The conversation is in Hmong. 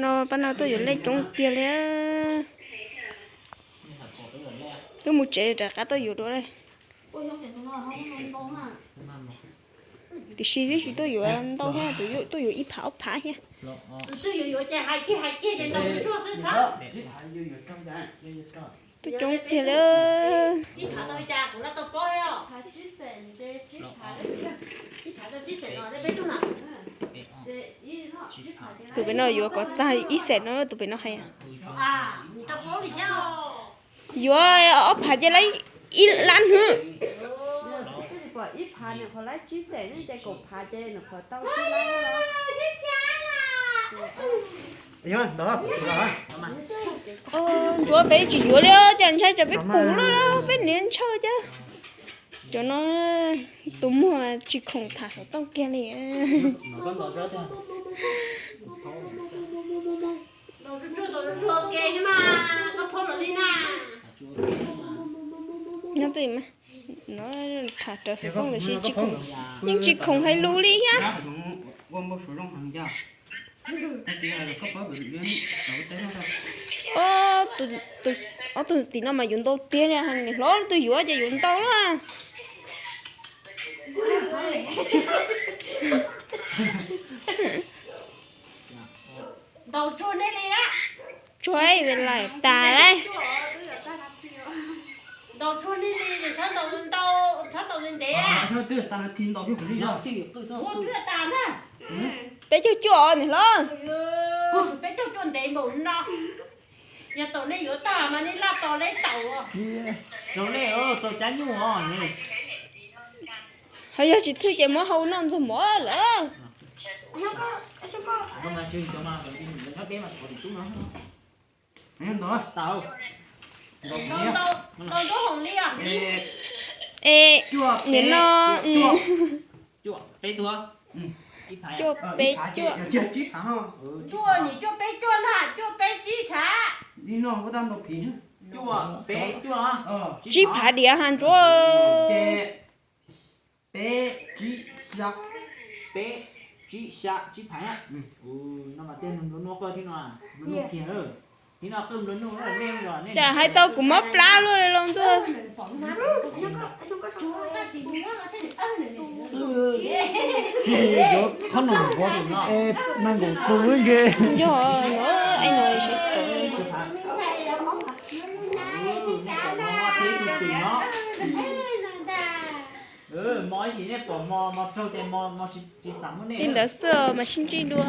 No pab no tuaj yuav lej coob tiag li. Twb mus tsev rov qab tuaj yuav dua li. Tiam sis twb tsis tuaj yuav ntau thiab, tuaj yuav ib phav ob phav thiab. Tuaj coob tiag li. Tus pem no yuav kom tag ib xees no, tus pem no hais. Yuav ob phav ces lawv ib lab hnub. Ntsuav peb tsis yuav li, cas ntshai cov peb pum loj loj, peb niam ntshaw cas. Cov no tus muag tsis khoom tham xov tooj kiag li. Nyob twj ywm mas, no tham raws xov tooj lawm sis tsis khoom, yeej tsis khoom hais lus li thiab. Ob tug tim no mas yuav ntau tiag li, niam hlob twb yuav ces yuav ntau lawm. Tsuag ib ve lawm tas lawm. Peb caug cuaj niam hlob. Yog tau nej yuav tag mas nej laj tos leb taum. Raug lej txaus cab nyuj os. Ho yog tsis thwj ces muab hau noj ntxuag mov lawm. Es nim no cuaj peb cuaj, cuaj peb cuaj, cuaj peb cuaj na, cuaj peb tsib sav. Tsib phav diav ha ntsuav. Peb tsib xya, peb tsib xya tsib phav. No mas tej nplua nuj qw thiab no, thiab no qw nplua nuj. Cas hais tau kuv mob plab luaj li los ntuj. Yuav qhob noom npua es nees nkaum tus nce. Yog no, es no sawv tau. Li ntawd xwb mas sib ntsib dua.